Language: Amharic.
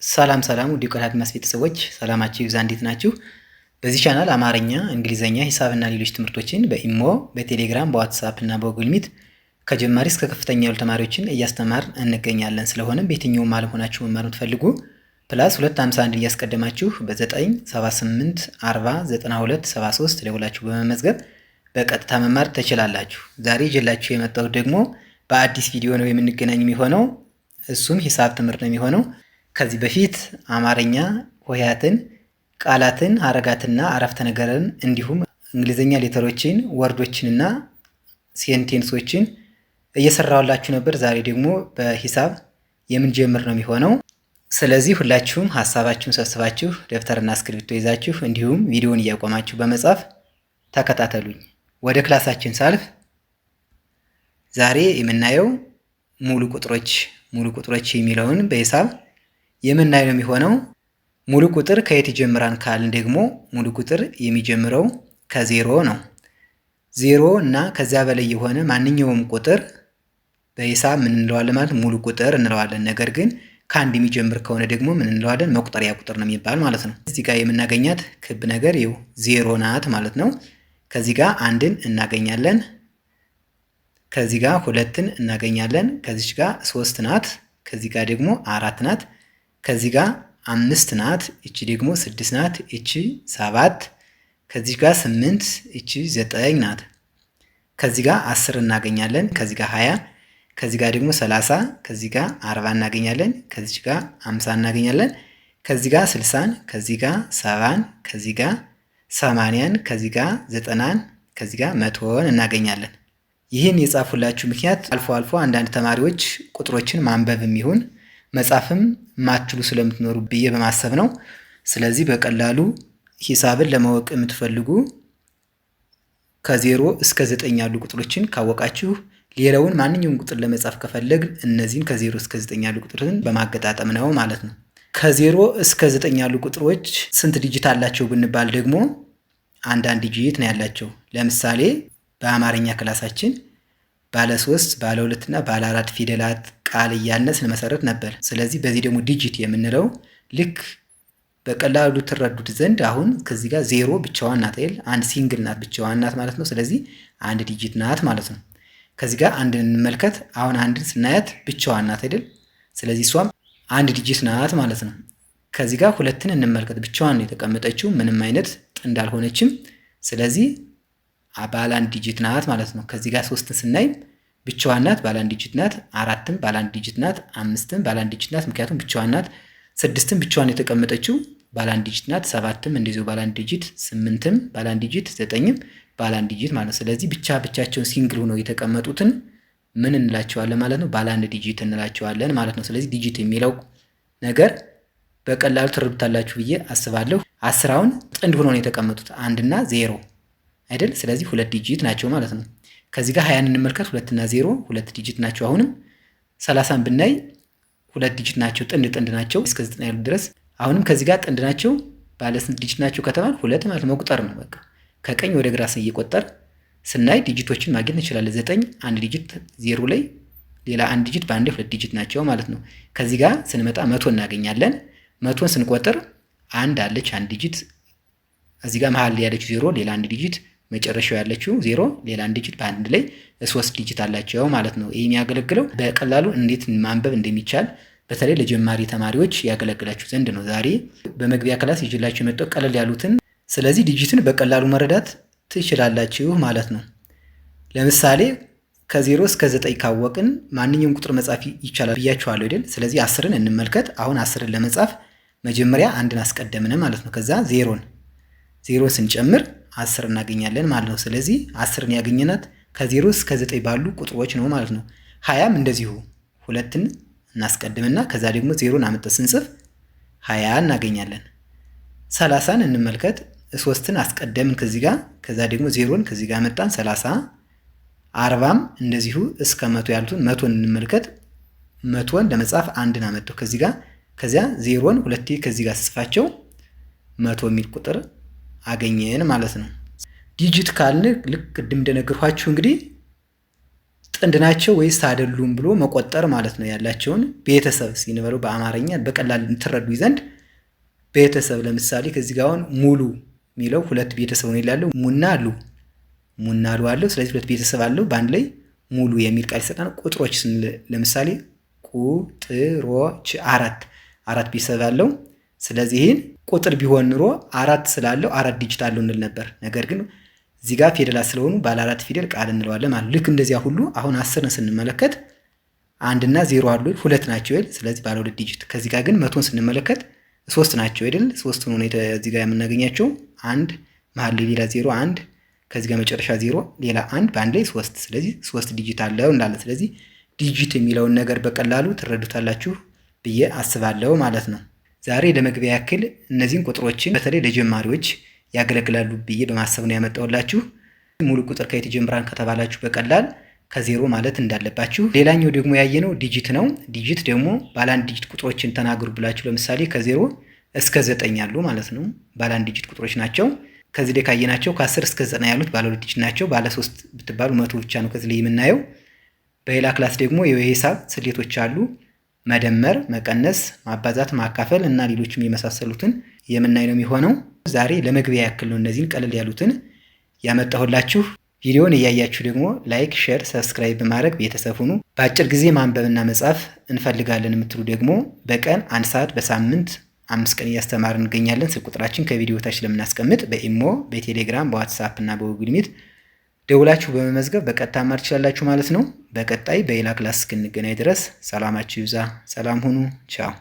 ሰላም ሰላም ውድ የቃል አድማስ ቤተሰቦች፣ ሰላማችሁ ይብዛ። እንዴት ናችሁ? በዚህ ቻናል አማርኛ፣ እንግሊዘኛ፣ ሂሳብና ሌሎች ትምህርቶችን በኢሞ፣ በቴሌግራም፣ በዋትሳፕ እና በጉግል ሚት ከጀማሪ እስከ ከፍተኛ ያሉ ተማሪዎችን እያስተማርን እንገኛለን። ስለሆነም በየትኛውም ዓለም ሆናችሁ መማር የምትፈልጉ +251 እያስቀደማችሁ በ978 40 92 73 ደውላችሁ በመመዝገብ በቀጥታ መማር ትችላላችሁ። ዛሬ ይዤላችሁ የመጣሁት ደግሞ በአዲስ ቪዲዮ ነው የምንገናኝ የሚሆነው፣ እሱም ሂሳብ ትምህርት ነው የሚሆነው። ከዚህ በፊት አማርኛ ሆሄያትን፣ ቃላትን፣ ሀረጋትና አረፍተ ነገርን እንዲሁም እንግሊዝኛ letter ኦችን፣ word ኦችንና sentence ኦችን እየሰራሁላችሁ ነበር። ዛሬ ደግሞ በሂሳብ የምንጀምር ነው የሚሆነው። ስለዚህ ሁላችሁም ሀሳባችሁን ሰብስባችሁ ደብተርና እስክሪብቶ ይዛችሁ እንዲሁም ቪዲዮውን እያቆማችሁ በመጻፍ ተከታተሉኝ። ወደ class ኣችን ሳልፍ ዛሬ የምናየው ሙሉ ቁጥሮች የሚለውን በሂሳብ የምናየው የሚሆነው። ሙሉ ቁጥር ከየት ይጀምራል ካልን ደግሞ ሙሉ ቁጥር የሚጀምረው ከዜሮ ነው። ዜሮ እና ከዚያ በላይ የሆነ ማንኛውም ቁጥር በሂሳብ ምን እንለዋለን ማለት ሙሉ ቁጥር እንለዋለን። ነገር ግን ከአንድ የሚጀምር ከሆነ ደግሞ ምን እንለዋለን? መቁጠሪያ ቁጥር ነው የሚባል ማለት ነው። እዚህ ጋር የምናገኛት ክብ ነገር ይኸው ዜሮ ናት ማለት ነው። ከዚህ ጋር አንድን እናገኛለን። ከዚህ ጋር ሁለትን እናገኛለን። ከዚች ጋር ሶስት ናት። ከዚህ ጋር ደግሞ አራት ናት። ከዚህ ጋር አምስት ናት። እቺ ደግሞ ስድስት ናት። እቺ ሰባት፣ ከዚህ ጋር ስምንት፣ እቺ ዘጠኝ ናት። ከዚህ ጋር 10 እናገኛለን። ከዚህ ጋር 20፣ ከዚህ ጋር ደግሞ 30፣ ከዚህ ጋር 40 እናገኛለን። ከዚች ጋር 50 እናገኛለን። ከዚህ ጋር 60ን፣ ከዚህ ጋር 70ን፣ ከዚህ ጋር 80ን፣ ከዚህ ጋር 90ን፣ ከዚህ ጋር 100ን እናገኛለን። ይህን የጻፍኩላችሁ ምክንያት አልፎ አልፎ አንዳንድ ተማሪዎች ቁጥሮችን ማንበብም ይሁን መጻፍም ማትችሉ ስለምትኖሩ ብዬ በማሰብ ነው። ስለዚህ በቀላሉ ሂሳብን ለማወቅ የምትፈልጉ ከ0 እስከ 9 ያሉ ቁጥሮችን ካወቃችሁ ሌላውን ማንኛውም ቁጥር ለመጻፍ ከፈለግን እነዚህን ከ0 እስከ 9 ያሉ ቁጥርን በማገጣጠም ነው ማለት ነው። ከ0 እስከ 9 ያሉ ቁጥሮች ስንት digit አላቸው ብንባል ደግሞ አንዳንድ digit ነው ያላቸው። ለምሳሌ በአማርኛ class ኣችን ባለ ሶስት፣ ባለ ሁለት እና ባለ አራት ፊደላት ቃል እያልን ስንመሰረት ነበር። ስለዚህ በዚህ ደግሞ digit የምንለው ልክ በቀላሉ ትረዱት ዘንድ አሁን ከዚህ ጋር ዜሮ ብቻዋን ናት አይደል? አንድ single ናት፣ ብቻዋን ናት ማለት ነው። ስለዚህ አንድ digit ናት ማለት ነው። ከዚህ ጋር አንድን እንመልከት። አሁን አንድን ስናያት ብቻዋን ናት አይደል? ስለዚህ እሷም አንድ digit ናት ማለት ነው። ከዚህ ጋር ሁለትን እንመልከት። ብቻዋን ነው የተቀመጠችው፣ ምንም አይነት ጥንድ አልሆነችም። ስለዚህ ባለ አንድ digit ናት ማለት ነው። ከዚህ ጋር ሶስትን ስናይ ብቻዋን ናት፣ ባለ አንድ digit ናት። አራትም ባለ አንድ digit ናት። አምስትም ባለ አንድ digit ናት፣ ምክንያቱም ብቻዋን ናት። ስድስትም ብቻዋን የተቀመጠችው ባለ አንድ digit ናት። ሰባትም እንደዚሁ ባለ አንድ digit፣ ስምንትም ባለ አንድ digit፣ ዘጠኝም ባለ አንድ digit ማለት ነው። ስለዚህ ብቻ ብቻቸውን single ሆነው የተቀመጡትን ምን እንላቸዋለን ማለት ነው? ባለ አንድ digit እንላቸዋለን ማለት ነው። ስለዚህ digit የሚለው ነገር በቀላሉ ትረዱታላችሁ ብዬ አስባለሁ። 10 አሁን ጥንድ ሆነው ነው የተቀመጡት፣ አንድና ዜሮ አይደል? ስለዚህ ሁለት digit ናቸው ማለት ነው። ከዚህ ጋር 20ን እንመልከት። ሁለትና ዜሮ ሁለት digit ናቸው። አሁንም 30ን ብናይ ሁለት digit ናቸው፣ ጥንድ ጥንድ ናቸው እስከ 90 ያሉ ድረስ። አሁንም ከዚህ ጋር ጥንድ ናቸው። ባለ ስንት digit ናቸው ከተባለ ሁለት ማለት መቁጠር ነው። በቃ ከቀኝ ወደ ግራ እየቆጠር ስናይ digit ኦችን ማግኘት እንችላለን። ዘጠኝ አንድ digit፣ ዜሮ ላይ ሌላ አንድ digit፣ በአንዴ ሁለት digit ናቸው ማለት ነው። ከዚህ ጋር ስንመጣ 100 እናገኛለን። 100ን ስንቆጥር አንድ አለች፣ አንድ digit፣ እዚህ ጋር መሀል ያለችው ዜሮ ሌላ አንድ digit፣ መጨረሻው ያለችው ዜሮ ሌላ አንድ digit፣ በአንድ ላይ ሶስት digit አላቸው ማለት ነው። ይህ የሚያገለግለው በቀላሉ እንዴት ማንበብ እንደሚቻል በተለይ ለጀማሪ ተማሪዎች ያገለግላችሁ ዘንድ ነው። ዛሬ በመግቢያ class ይዤላችሁ የመጣው ቀለል ያሉትን፣ ስለዚህ digit ን በቀላሉ መረዳት ትችላላችሁ ማለት ነው። ለምሳሌ ከ0 እስከ 9 ካወቅን ማንኛውም ቁጥር መጻፍ ይቻላል ብያችኋለሁ አይደል? ስለዚህ 10ን እንመልከት። አሁን 10ን ለመጻፍ መጀመሪያ አንድን አስቀደምን ማለት ነው። ከዛ ዜሮን ስንጨምር 10 እናገኛለን ማለት ነው። ስለዚህ 10ን ያገኘናት ከ0 እስከ 9 ባሉ ቁጥሮች ነው ማለት ነው። 20ም እንደዚሁ ሁለትን እናስቀድምና ከዛ ደግሞ ዜሮን አምጥተን ስንጽፍ 20 እናገኛለን። 30ን እንመልከት። ሶስትን አስቀደምን ከዚህ ጋር፣ ከዛ ደግሞ ዜሮን ከዚህ ጋር መጣን 30። 40ም እንደዚሁ እስከ 100 ያሉትን 100ን እንመልከት። 100ን ለመጻፍ አንድን አመጣሁ ከዚህ ጋር፣ ከዚያ ዜሮን ሁለቴ ከዚህ ጋር ስጽፋቸው 100 የሚል ቁጥር አገኘን ማለት ነው። Digit ካልን ልክ ቅድም እንደነገርኳችሁ እንግዲህ ጥንድ ናቸው ወይስ አይደሉም ብሎ መቆጠር ማለት ነው። ያላቸውን ቤተሰብ ሲንበለው በአማርኛ በቀላል እንትረዱ ዘንድ ቤተሰብ ለምሳሌ ከዚህ ጋር አሁን ሙሉ የሚለው ሁለት ቤተሰብ ነው ይላሉ። ሙና ሉ፣ ሙና ሉ አለው። ስለዚህ ሁለት ቤተሰብ አለው፣ በአንድ ላይ ሙሉ የሚል ቃል ይሰጣል። ቁጥሮች ስንል ለምሳሌ ቁጥሮች አራት፣ አራት ቤተሰብ አለው። ስለዚህ ይህን ቁጥር ቢሆን ኑሮ አራት ስላለው አራት digit አለው እንል ነበር። ነገር ግን እዚህ ጋር ፊደላት ስለሆኑ ባለ አራት ፊደል ቃል እንለዋለን ማለት። ልክ እንደዚያ ሁሉ አሁን 10ን ስንመለከት አንድና ዜሮ አሉ፣ ሁለት ናቸው አይደል? ስለዚህ ባለ ሁለት digit። ከዚህ ጋር ግን 100ን ስንመለከት ሶስት ናቸው አይደል? ሶስት ሆኖ እዚህ ጋር የምናገኛቸው አንድ፣ መሀል ላይ ሌላ ዜሮ አንድ፣ ከዚህ ጋር መጨረሻ ዜሮ ሌላ አንድ፣ በአንድ ላይ ሶስት። ስለዚህ ሶስት digit አለው እንዳለ። ስለዚህ digit የሚለውን ነገር በቀላሉ ትረዱታላችሁ ብዬ አስባለሁ ማለት ነው። ዛሬ ለመግቢያ ያክል እነዚህን ቁጥሮችን በተለይ ለጀማሪዎች ያገለግላሉ ብዬ በማሰብ ነው ያመጣሁላችሁ። ሙሉ ቁጥር ከየት ይጀምራል ከተባላችሁ በቀላል ከዜሮ ማለት እንዳለባችሁ። ሌላኛው ደግሞ ያየነው digit ነው። Digit ደግሞ ባለ አንድ digit ቁጥሮችን ተናገሩ ብላችሁ ለምሳሌ ከ0 እስከ 9 ያሉ ማለት ነው። ባለ አንድ digit ቁጥሮች ናቸው። ከዚህ ላይ ካየናቸው ከ10 እስከ 9 ያሉት ባለ ሁለት digit ናቸው። ባለ ሶስት ብትባሉ 100 ብቻ ነው ከዚህ ላይ የምናየው። በሌላ class ደግሞ የሂሳብ ስሌቶች አሉ። መደመር፣ መቀነስ፣ ማባዛት፣ ማካፈል እና ሌሎችም የመሳሰሉትን የምናይ ነው የሚሆነው። ዛሬ ለመግቢያ ያክል ነው እነዚህን ቀለል ያሉትን ያመጣሁላችሁ። ቪዲዮን እያያችሁ ደግሞ like፣ share፣ subscribe በማድረግ ቤተሰብ ሁኑ። በአጭር ጊዜ ማንበብና መጻፍ እንፈልጋለን የምትሉ ደግሞ በቀን 1 ሰዓት በሳምንት 5 ቀን እያስተማርን እንገኛለን። ስልክ ቁጥራችን ከቪዲዮ ታች ስለምናስቀምጥ በኢሞ፣ በቴሌግራም፣ በዋትሳፕ እና በ Google Meet ደውላችሁ በመመዝገብ በቀጥታ መማር ትችላላችሁ ማለት ነው። በቀጣይ በሌላ class እስክንገናኝ ድረስ ሰላማችሁ ይብዛ። ሰላም ሁኑ። ቻው።